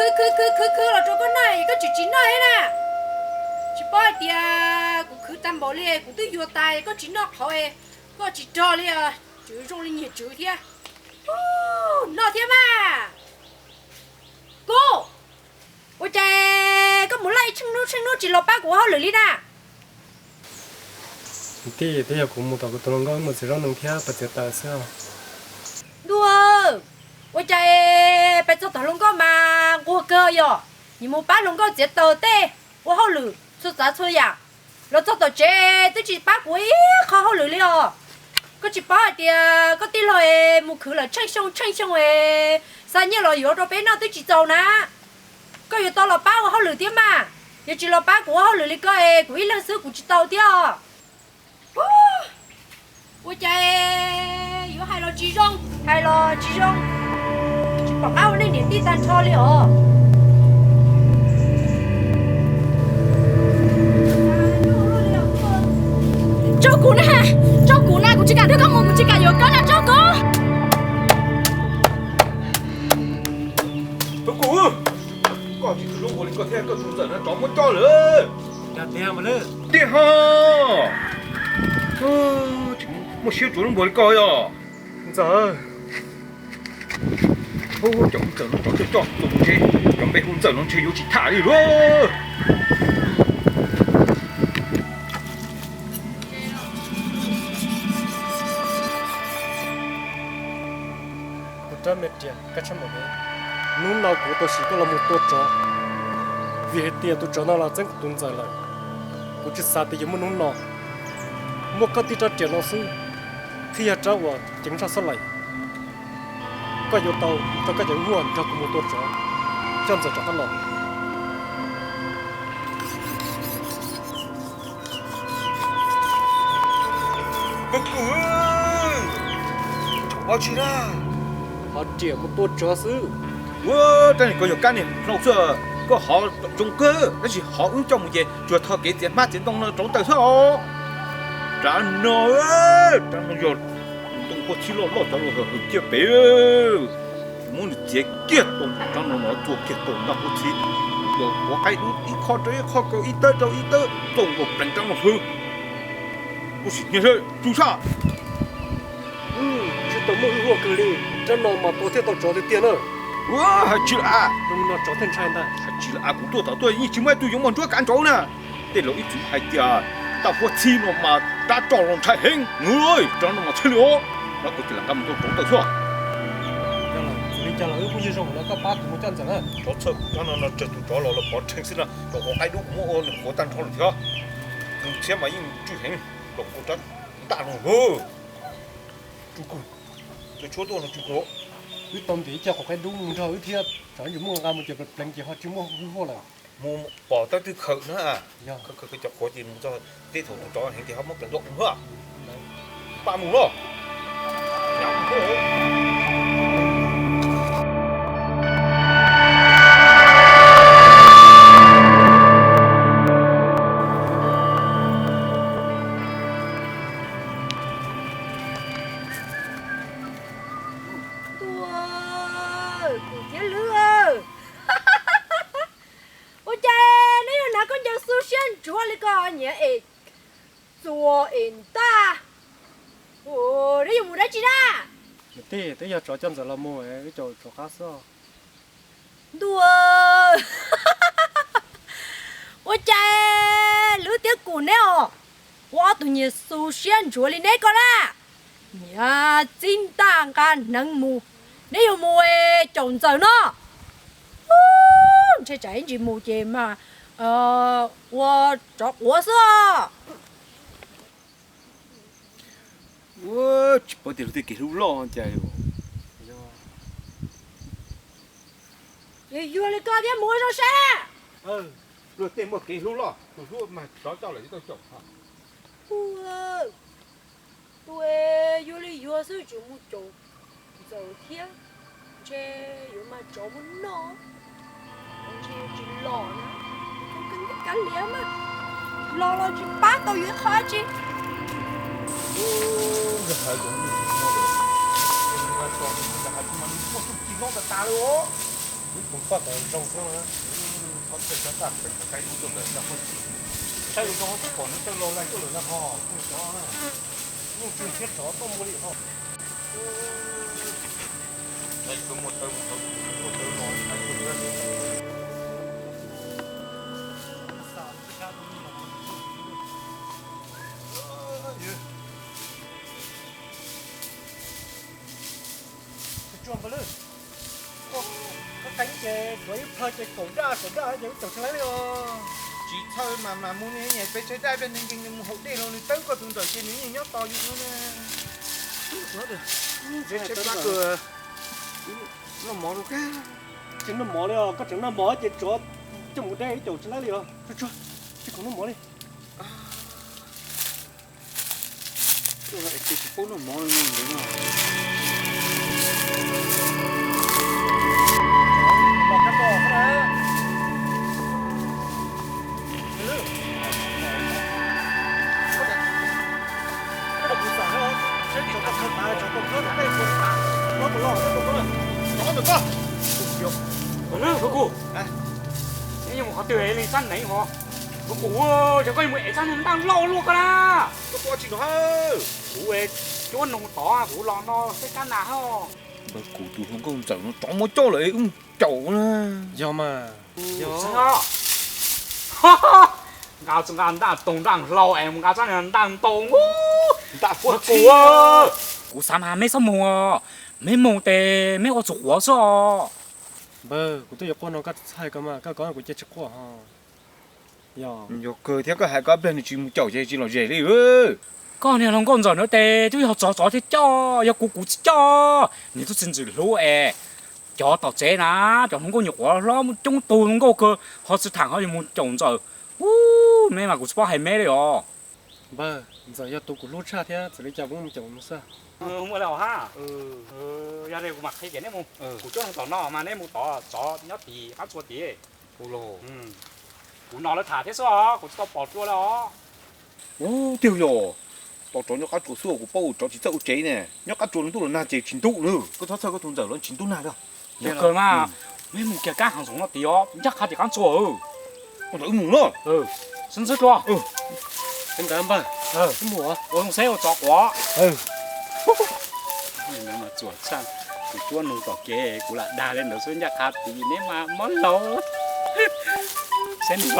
Khwv khwv khwv khwv khwv los rau koj noj es koj tseem tsis noj thiab na. Tsis paub hais tias kuv khwv tag npaum li, kuv twb yuav tas koj tsis noj qhauv, koj tsis rog li, tseem zoo li niag tswv thiab. Noj thiab mas. Kub, ua cas koj mus laj tsheej hnub tsheej hnub tsis los pab kuv ua hauj lwm li na? Tij, twb yog kuv mus tom kuv tus hluas nkauj mus txiav zaub ntees thiab pais txiav taws xwb. Ntuj, ua cas pais txog tom hluas nkauj mas nquag kawg yom? Nim mus pab hluas nkauj txiav taws tej, ua hauj lwm txhua tsav txhua yam, los txog tom tsev twb tsis pab kuv ib qho hauj lwm li os. Koj tsis paub hais tias koj tij laug es mus khwv lawm tsheej xyoo tsheej xyoo es xa nyiaj los yuav rau peb noj twb tsis txaus na. Koj yuav tau los pab ua hauj lwm thiab mas, yog tsis los pab kuv ua hauj lwm li koj es kuv ib leeg xwb kuv tsis tau thiab os. Ua cas yuav hais los tsis zoo, hais los tsis zoo, tsis pom qab ua nej niam tij tag nrho li os. Tso kuv na, tso kuv na, kuv tsis kam nrog koj mus, kuv tsis kam yuav koj na, tso kuv. Koj tsis txhob ua li koj thiab, koj tus ntxawm no tsov muab coj lawm. Tiag ho, muaj siab tsuav lub npua li koj yog ntxawm. Cov hu ntxawm no tsov coj coj tus ntshe, cov npe hu ntxawm no ntshe yuav tsis tham li lauj. Kuv rab me riam, kab tshab npaum li, hnub no kuv tau siv koj los mus tua tsov, vim hais tias tus tsov no los txeeb kuv tus ntxawm lawm. Kuv tsis xav tias yuav muaj hnub no, muaj koj tib rab riam no xwb, thiaj yog rab uas ceev zog xwb lawm. Koj yuav tau rau koj cov huaj nrog kuv mus tua tsov, coj ntxawm rov qab los. Peb kuj, ua tsi na? Hov riam mus tua tsov xwb. Ua, rab niag koj yog kab niag hlau xwb, koj hov zoo kawg tab sis hov wb coj mus ces tsuas tho kev txiav hmab txiav ntoo no rauv taws xwb os. Rab no, rab no yog ntoo huaj txhib loj loj cov laus hawm ciaj pem. Kuv muab nws txiav kiag tau, rab no no txua kiag tau ntaj huaj txhib, yog quav qaib dub ib qho rau ib qho, kaus ib tawb rau ib tawb, txaus nkaus pleev rab no xwb. Koj sim nyiag, tsuj sab. Tsis tau muaj hwj huaj kawg li, rab no mas tua thiaj tau tsov tiag tiag na. Ua, hais tsis lam, no tsov thiaj ntshai ntag. Hais tsis lam, kuv tuaj tom tuaj yeej tsis muaj ib tug yuav muaj nruab kav nraud na. Tej laus ib txwm hais tias ntaj huaj txhib no mas rab roj los ntshai heev, rab no mas txhij li os. No kuv cia li nqa mus rau rauv taws xwb. Li cas los wb kuj yog zoo no koj pab kuv mus coj ntxawm na. Rov txhawj, rab no no tsawg tus tsov los los pov rheej xwb na, rau quav qaib dub kuv muab ua nws qhuav tag nrho lawm thiab. Nws thiab mas yeej tswj heev, rau kuv rab ntaj no. Tsuj kawg, cov tshuab tuaj no tsuj kawg. Wb tau ntim ib co quav qaib dub mus nrog wb thiab, tsam ib ntsis muaj nqa mus ces pleev ces ho tsis muaj hwj huaj lawm. Mus pom tab twg khawm na. Khawm khawm cov qhuav ces mus txog teb thaum tus tsov heev ces ho muab pleev tuaj mus hwb. Pab mus los. Ntuj, kuv thiab lwm, ua cas neb yuav hnav khaub ncaws xu siab ntsuav li ko nyiam es txuas es ntaj. Neb yuav mus dab tsi na? Niam tij, twb yog tsov coj ntxawm los mus, wb caum tsov qab xwb. Ntuj, ua cas lwm tiab kum neb os, ua ob tug nyias xu siab ntsuav li neb ko na. Nyias txib ntaj nqa hneev mus, neb yuav mus caum ntxawm no. Ntshe tsam ib ntsis mus ces mas ua tsov quav xwb os. Tsis paub tias luag tej kev hlub loj cas. Yog yuag li koj thiab mus ua zoo saib. Luag tej muaj kev hlub loj, tus hlub mas tsov coj lawm tsis tau caum. Tus yuag li yuag xwb tseem mus caum ntxawm thiab, ntshe yuav mag tsov muab noj. Ntshe tsis los na, kav liam mas, los los tsis pab tau yuav qhov tsi. Ub, yog hais tias muaj tus tsis hlub tas tas li os. Ib tug poj tom zoo xwb, thov txawj cov tag pem cov qaib dub tuaj ntawm no. Saib zoo twb pom nws coj los lais tuaj lawm no ho, kuj cov na. Yeej tsw thiab tsov tuaj muaj li ho. Muaj taw, muaj taw, muaj taw los. Tsuag npawg lwj, koj qee ces tuav ib plhaw ces kaum daj kaum daj ces wb caum tsis laib li os. Tsis txhawj mas, mas mus nyias peb tshaib daj, peb nkees nkees nws mus haus dej los nws tawb koj tus ntawm ces nws yeej nyob tos yus no ne. Noj mov rau kag. Tsis noj mov li os, koj tseem noj mov ces tsov coj mus de wb caum tsis laib li os. Tsuag tsuag, tsis khoom noj mov li. Tsis paub noj mov li no. Ntawm koj, neb yuav mus qhov twg li sab neev ho? Kuv kuv, yog koj yuav mus ev sab neeg ntaj loj luaj koj na. Kuv cuab nug tod kuv los no seb kab nas ho. Npawg, kuv tus hluas nkauj ntxawm no tsov muab coj lawm, wb mus caum na. Yog mas. Nqa txoj nqa ntaj toog ntaj hlau es mus nqa txoj ntaj ntoo. Kuv, kuv xav mas meb txhob mus, meb mus tes meb ua txuj quav xwb os. Npawg, kuv twb yuav quaj no koj txhais ko mas, koj kov kuv cia tsis quaj ho. Yog kawg thiab, koj hais koj pliag nws tsis mus caum ces tsis lom zem li. Koj niag hluas nkauj ntxawm no tes twb yog tsov tsov thiaj coj, yog kuv kuv tsis coj. Niag tub txiv ntxwm hlub es cov tom tsev na, cov hluas nkauj nyuam qhuav hlob muaj coob tug hluas nkauj kawg ho tsis tham ho yuav mus caum ntxawm. Ub, meb mas kuv tsis paub hais meb li os. Npawg, ntxawm yog tus kuv hlub tshaj thiab txawm li cas kuv mus caum nws xwb. Ua li hab, yog li kuv mam qhia kiag neb mus, kuv cuab nug tom no mas neb mus tod, tsov nyob tim qab tsua tid. Kuv hnov lawv tham thiab xwb os, kuv tsis tau pom dua li os. Ub, tiag yog, tau tsov nyob qab tsua xwb, kuv paub tsov tsis txawj ua tsev ne, nyob qab tsua ntuj los nag ces tsis ntub na. Koj txhob txhawj koj tus ntxawm los tsis ntub nag li. Yog kawg mas, meb mus kiag kab hav zoov no tid os, ncaj qha tim qab tsua. Ua ntawd wb mus na. Sib ntxwb dua. Ntawd npawg, wb mus ua zoo seb ua tsov quav. Txuam tshaj, kuv cuab nug tom kev kuv lam dag li ntawd xwb, ncaj qha tim neb mas mob laus. Seb nws